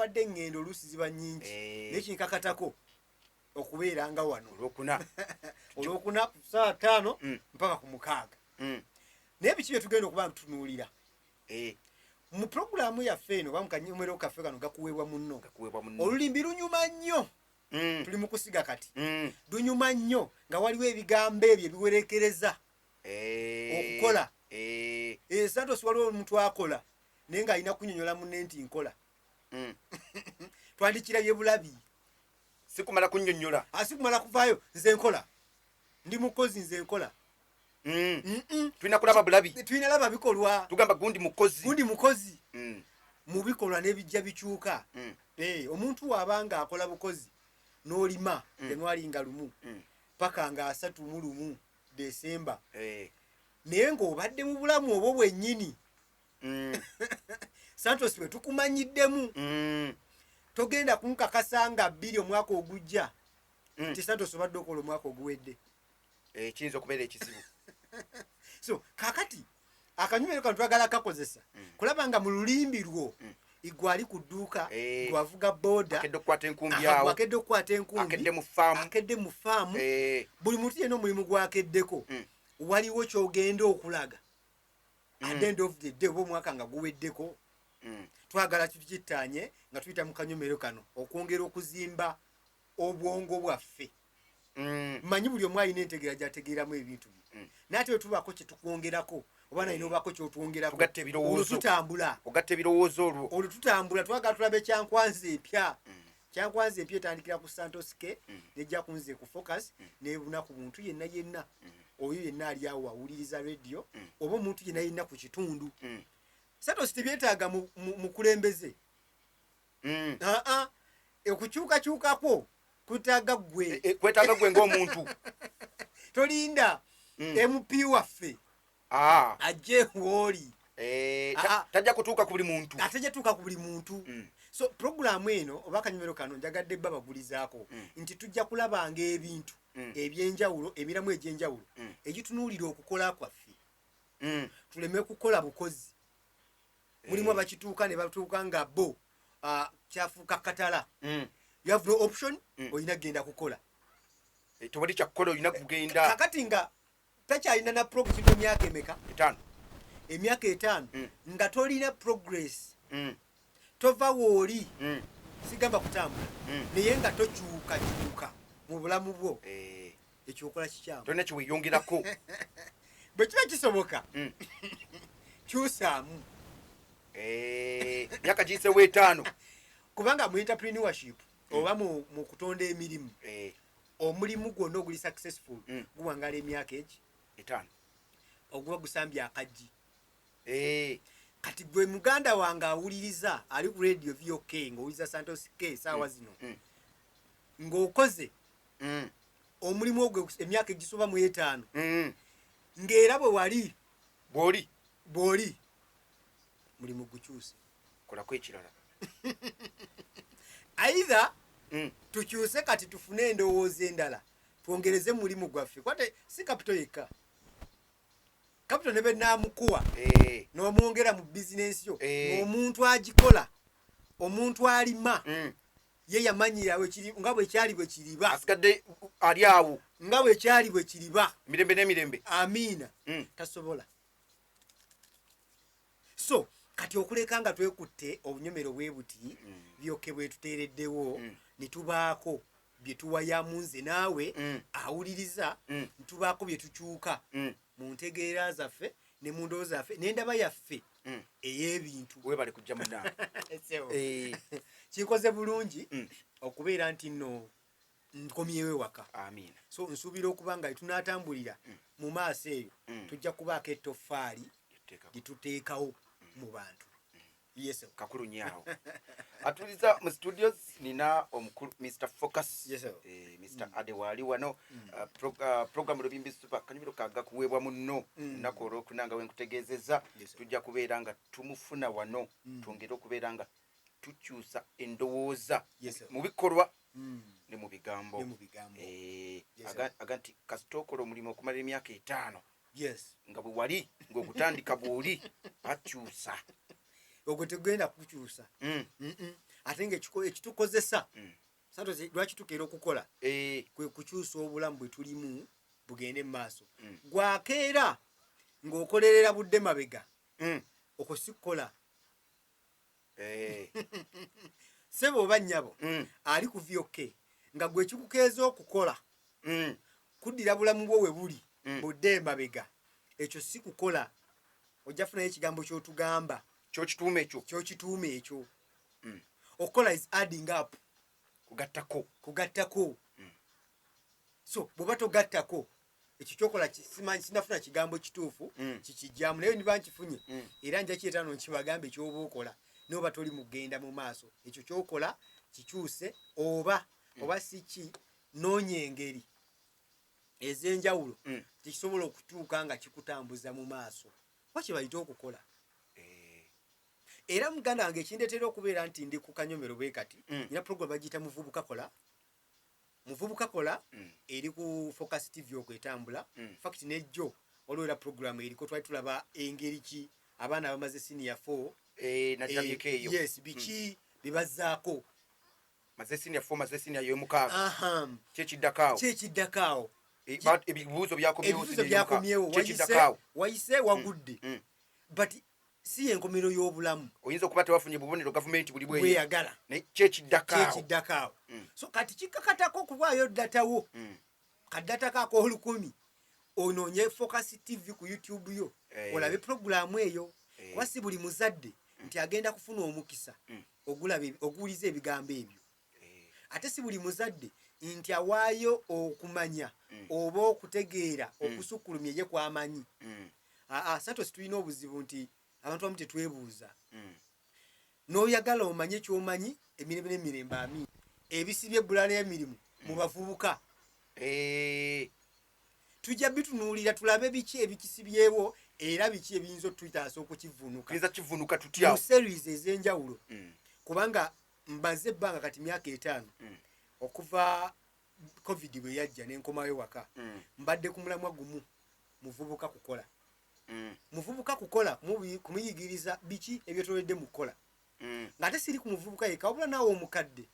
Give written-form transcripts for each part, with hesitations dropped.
Newankubadde eŋŋendo oluusi ziba nnyingi, naye kinkakatako okubeera nga wano Olwokuna. Olwokuna ku saa 5 mpaka ku 6. Naye biki bye tugenda okuba ntutunuulira mu pulogulaamu yaffe eno oba mu kanyomero kaffe kano gakuweebwa munno? Gakuweebwa munno. Olulimbi lunyuma nnyo. Tuli mu kusiga kati. Lunyuma nnyo nga waliwo ebigambo ebyo ebiwerekereza okukola. Santos, waliwo omuntu akola naye ng'alina kunyonyola munne nti nkola. Twandikirabye bulabi. Si kumala kunnyonnyola. Asi kumala kuvaayo, nze nkola, ndi mukozi, nze nkola. Tulina kulaba bulabi. Tulina laba bikolwa. Tugamba gundi mukozi. Gundi mukozi mu bikolwa n'ebijja bikyuka. Omuntu waaba akola bukozi n'olima January nga 1 paka nga 31 Desemba, naye ng'obadde mu bulamu obwo bwennyini, Santos, bwe tukumanyiddemu, togenda kunkakasa nga 2 omwaka ogujja nti Santos obadde okola omwaka oguwedde. Kiyinza okubeera ekizibu. So kakati akanyumero kano twagala kakozesa kulaba nga mu lulimbi lwo, igwe ali ku dduuka, gwavuga boda, akedde okukwata enkumbi awo, akedde okukwata enkumbi, akedde mu faamu, akedde mu faamu, buli muntu yenna omulimu gwakeddeko, waliwo kyogenda okulaga at the end of the day oba omwaka nga guweddeko. Twagala tukittaanye nga tuyita mu kanyomero kano okwongera okuzimba obwongo bwaffe. Manyi buli omu alina entegeera gyategeeramu ebintu bye, naye ate bwe tubaako kyetukwongerako oba nalina obaako kyotwongerako, Tugatta ebirowoozo. olwo tutambula. Ogatta ebirowoozo olwo. Olwo tutambula. Twagala tulabe Kyankwanzi empya. Kyankwanzi empya etandikira ku Santos K, nejja kunze ku Focus, nebuna ku muntu yenna yenna, oyo yenna ali awo awuliriza radio oba omuntu yenna yenna ku kitundu. Santos, tebyetaaga mukulembeze. Aa, okukyukakyukakwo kutaaga ggwe. Kwetaaga gwe ng'omuntu. Tolinda MP waffe ajje wooli. Tajja kutuuka ku buli muntu. Atajja tuuka ku buli muntu. So puroguramu eno oba akanyomero kano njagadde bba bagulizaako nti tujja kulabanga ebintu ebyenjawulo, emiramu egy'enjawulo egitunuulira okukola kwaffe, tuleme kukola bukozi. Mulimu abakituuka ne batuuka nga bo kyafuuka katala. You have no option, olina kugenda kukola. Tewali kyakukola, olina kugenda. Kakati nga takyalina na progress emyaka emeka? 5. Emyaka 5 nga tolina progress, tova wooli. Sigamba kutambula, naye nga tokyukakyuka mu bulamu bwo, ekyokola kikyamu. Tolina kyeweyongerako. Bwe kiba kisoboka, kyusaamu. Myaka giyisewo 5. Kubanga mu entrepreneurship oba mu kutonda emirimu, omulimu gwonna oguli successful guwangala emyaka egi 5. Oguba gusambye akaggi. Kati gwe muganda wange awuliriza, ali ku Radio VOK, ng'owuliriza Santos K esaawa zino, ng'okoze omulimu ogwo emyaka egisoba mu 5, ng'era bwe wali bw'oli, bw'oli, mulimu gukyuse. Kolako ekirala. Either tukyuse kati tufune endowooza endala, twongereze mulimu gwaffe, kwate si capital yekka. Capital ne benaamukuwa n'omwongera mu bizinensi yo, ng'omuntu agikola, omuntu alima, ye yamanyira nga bwekyali bwe kiriba. Asigadde ali awo. Nga bwekyali bwe kiriba. Mirembe n'emirembe. Amiina. Tasobola. So kati okuleka nga twekutte obunyomero bwe buti byokke bwetuteereddewo, ne tubaako bye tuwayamu nze naawe awuliriza, ne tubaako bye tukyuka mu ntegeera zaffe ne mu ndowooza yaffe n'endaba yaffe ey'ebintu. Webale kujja, munnange. Kinkoze bulungi okubeera nti nno nkomyewo ewaka. Amiina. So nsuubira okuba nga tunaatambulira mu maaso eyo, tujja kubaako ettoffaali lyetuteekawo mu bantu. Yes. Kakulu nyaawo atuliza mu studios. Nina omukulu Mr Focus. Yes, sir. Mr Ade waali wano. Program Lubimbi Super, kanyumiro kaga kuweebwa munno lunaku olwokuna nga wenkutegeezezza. Yes, sir. Tujja kubeera nga tumufuna wano, twongere okubeera nga tukyusa endowooza Yes, sir. mu bikolwa ne mu bigambo. Ne mu bigambo. Yes, sir. Aga nti kasita okola omulimu okumala emyaka 5 nga bwe wali ng'ogutandika bw'oli, bakyusa. Ogwo tegenda kukyusa. Ate nga ekitukozesa Santos, lwaki tukeera okukola? Kwe kukyusa obulamu bwe tulimu bugende mu maaso. Gwakeera ng'okolerera budde mabega, okwo si kukola. Ssebo oba nnyabo, ali ku VOK nga gwe kikukeeza okukola kuddira bulamu bwo we buli budde emabega, ekyo si kukola. Ojja funayo ekigambo ky'otugamba. Kyokituuma ekyo. Kyokituuma ekyo. Okukola is adding up. Kugattako. Kugattako. So bw'oba togattako, ekyo kyokola simanyi, sinafuna kigambo kituufu kikijjamu, naye niba nkifunye era nja kireeta no nkibagambe kyoba okola noba toli mugenda mu maaso. Ekyo kyokola kikyuse oba si ki, noonya engeri ez'enjawulo tekisobola okutuuka nga kikutambuza mu maaso, oba kye bayita okukola. Era muganda wange, ekindeetera okubeera nti ndi ku kanyomero bwe kati, nina program bagiyita Muvubuka Kola. Muvubuka Kola eri ku Focus TV okwetambula. Fact, nejjo waliwo era program eriko, twali tulaba engeri ki abaana abamaze senior 4 Nagirabyeko eyo. Yes, biki bibazzaako. Maze senior 4, maze senior y'omukaaga, kyekiddako awo? Kyekiddako awo. Ebibuuzo byakomyewo. Ebibuuzo byakomyewo. Kyekiddako awo. Wayise wagudde, but si yenkomero y'obulamu. Oyinza okuba tewafunye bubonero gavumenti buli bweyagala. Kyekiddako awo. Kyekiddako awo. So kati kikakatako okuwaayo data wo, kadata kako 1000, onoonye Focus TV ku YouTube yo, olabe puroguramu eyo, kuba si buli muzadde nti agenda kufuna omukisa ogulaba oguwuliza ebigambo ebyo. Ate si buli muzadde nti awaayo okumanya oba okutegeera okusukkulumya ye kwamanyi. Aa, Santos, tulina obuzibu nti abantu abamu tetwebuuza. N'oyagala omanye kyomanyi emirembe n'emirembe, ami ebisibye ebbula n'emirimu mu bavubuka, tujja bitunuulira tulabe biki ebikisibyewo era biki ebiyinza otuyitaasa okukivunuka. Tuyinza kivunuka mu tutya? Series ez'enjawulo, kubanga mbaze ebbanga kati myaka 50 okuva COVID bwe yajja nenkomayo waka, mbadde ku mulamwa gumu: muvubuka kukola. Muvubuka kukola, kumuyigiriza biki ebyetoledde mu kukola, ng'ate siri ku muvubuka yekka, wabula naawe omukadde.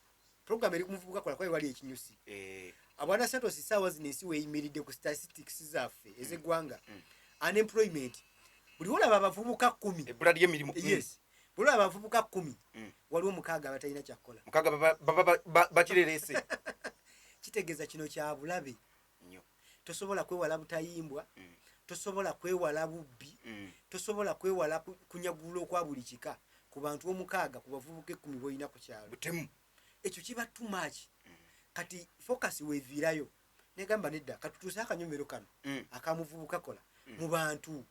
Program eri ku muvubuka kola kwaye wali ekinyusi. Abwana Santos, saawa zino ensi weeyimiridde ku statistics zaffe ez'eggwanga, unemployment, buli wolaba abavubuka 10, Ebbula ly'emirimu. Yes, buli olaba abavubuka 10, waliwo 6 abatalina kyakkola. 6 baba bakirerese. Kitegeeza kino kya bulabe. Nnyo. Tosobola kwewala butayimbwa, tosobola kwewala bubbi, tosobola kwewala kunyagulula okwa buli kika ku bantu 6 ku bavubuka 10 boyina ku kyalo. Butemu. Ekyo kiba too much. Kati Focus weeviirayo negamba nedda, katutuuse akanyomero kano akamuvubuka kola mu bantu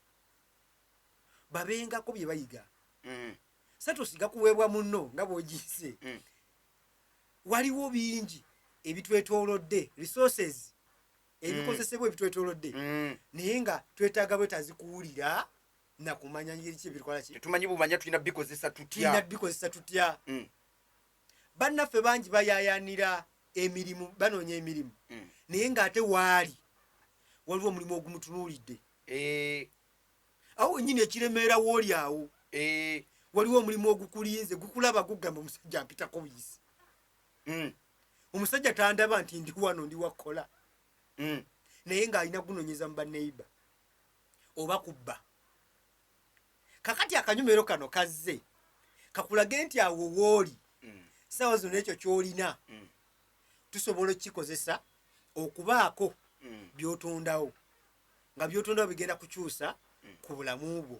babengako bye bayiga. Santos, gakuweebwa munno nga bw'ogiyise. Waliwo bingi ebitwetoolodde, resources ebikozesebwa ebitwetoolodde, naye nga twetaaga bwetaazi kuwulira nakumanya ngeri ki ebikola ki. Tetumanyi bumanya tulina bikozesa Tulina tutya. Bikozesa tutya. Bannaffe bangi bayayanira emirimu, banoonya emirimu, naye ng'ate waali waliwo omulimu ogumutunuulidde awo wenyini ekiremeera wooli awo. Waliwo omulimu ogukulinze, gukulaba, gugamba omusajja mpitako buyisi, omusajja tandaba nti ndi wano, ndi wakola, naye ng'alina gunonyeza mu baneiba oba kubba. Kakati akanyomero kano kazze kakulage nti awo wooli saawa zino ekyo kyolina tusobola okukikozesa okubaako byotondawo, nga byotondawo bigenda kukyusa ku bulamu bwo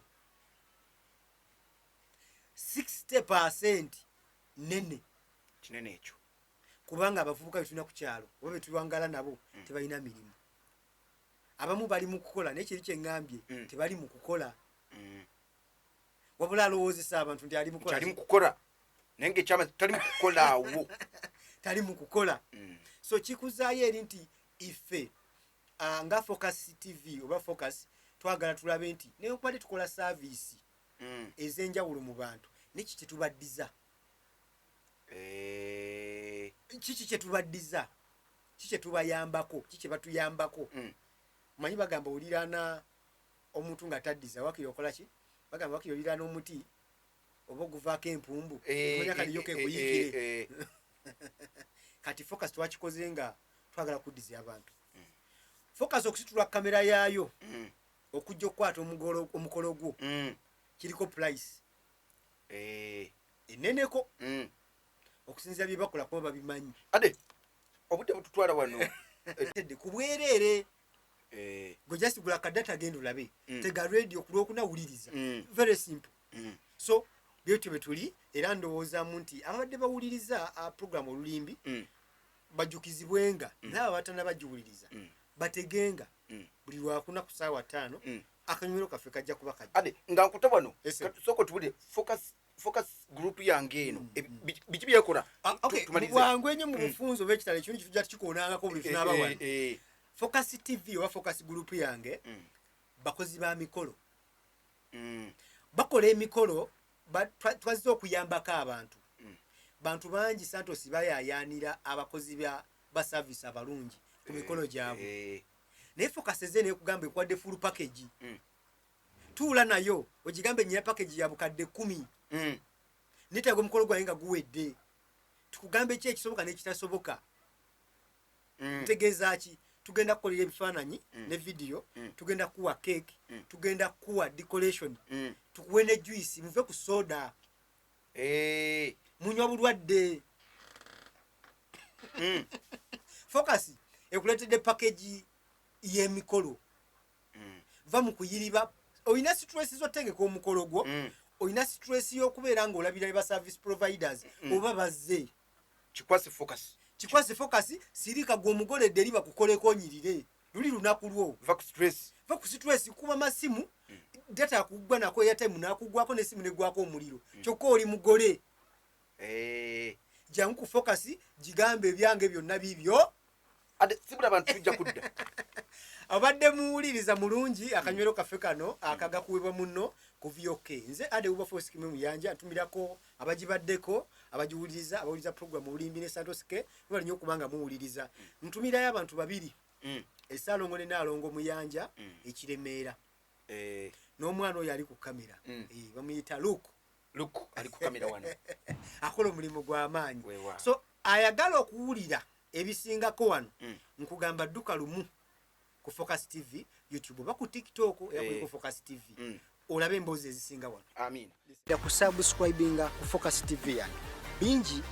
60% nene. Kinene ekyo. Kubanga abavubuka betulina ku kyalo oba betuwangala nabo tebalina mirimu. Abamu bali mu kukola, naye kiri kyeŋŋambye, tebali mu kukola, wabula alowoozesa abantu nti ali Nti mukola. Ali mu kukola, naye ngaekyama tali mu kukola awo. Tali mu kukola. So kikuzaayo eri nti ife nga Focus TV oba Focus twagala tulabe nti newankubadde tukola service ez'enjawulo mu bantu, neki kyetubaddiza? Kiki kyetubaddiza? Ki kyetubayambako? Ki kyebatuyambako? Omanyi bagamba oliraana omuntu nga taddiza, wakiri okola ki? Bagamba wakiri oliraana omuti Oba oguvaako empumbu, omanya kaliyoka ekuyikire. Kati Focus twakikoze nga twagala kuddiza abantu. Focus okusitula kamera yaayo okujja okukwata omukolo gwo kiriko price eneneko okusinzira bye bakola, kuba babimanyi. Ade obudde bututwala wano. Ku bwereere. Gwe just gula ka data, genda olabe. Tega radio ku Lwokuna, wuliriza. Very simple. So byetyo bwe tuli, era ndowoozaamu nti ababadde bawuliriza program Olulimbi bajjukizibwenga, naabo abatana bagiwuliriza bategenga buli Lwakuna ku saawa 5 akanyumiro kaffe kajja kuba kajja. Ade nga nkuta wano, Yes, sir. sooka otubulire Focus Group yange eno. Biki byekola? Ah, okay, mu Tumalirize. bwangu ennyo, mu bufunzo oba ekitala, ekintu kitujja tukikoonangako buli tunaaba wano. Focus TV oba Focus Group yange bakozi ba mikolo. Bakola emikolo, twazze okuyambako abantu. Bantu bangi, Santos, bayayaanira abakozi ba service abalungi ku mikolo gyabwe. Naye Focus eze nekugamba ekwadde full package. Tuula nayo ogigambe, nyina package ya bukadde 10, netaaga omukolo gwange nga guwedde, tukugambe ki ekisoboka n'ekitasoboka. Ntegeeza ki? Tugenda kukolera ebifaananyi ne vidiyo, tugenda kuwa cake, tugenda kuwa decoration, tukuwe ne juice. Muve ku soda, munywa bulwadde. Focus ekuleetedde package y'emikolo. Va mu kuyiriba, olina stress z'otegeka omukolo gwo, olina stress y'okubeera ng'olabira ba service providers oba bazze. Kikwasi Focus. Kikwasi Focus. Sirika gwe omugoledde eri bakukoleko onyirire, luli lunaku lwo. Va ku stress. Va ku stress, kuba masimu, data akugwa nako, airtime nakugwako n'essimu negwako omuliro, kyokka oli mugole. Jangu ku Focus, gigambe ebyange byonna bibyo. Ade sibula abantu, tujja kudda. Abadde muwuliriza mulungi akanywero kaffe kano akagakuwebwa muno ku VOK. Nze Ade Wilberforce Kimwe Muyanja, ntumirako abagibaddeko, abagiwuliriza, abawuliriza program Olulimbi ne Santos K. Mwebale nnyo okuba nga muwuliriza. Ntumirayo abantu babiri, Esaalongo ne Naalongo Muyanja ekiremeera n'omwana oyo ali ku kamera. Bamuyita Luke. Luke ali ku kamera wano. Akola omulimu gw'amaanyi. Weewaawo. So ayagala okuwulira ebisingako wano, nkugamba dduka lumu ku Focus TV YouTube oba ku TikTok era kuliko Focus TV, olabe emboozi ezisinga wano. Amiina. Kusubscribinga ku Focus TV yange bingi.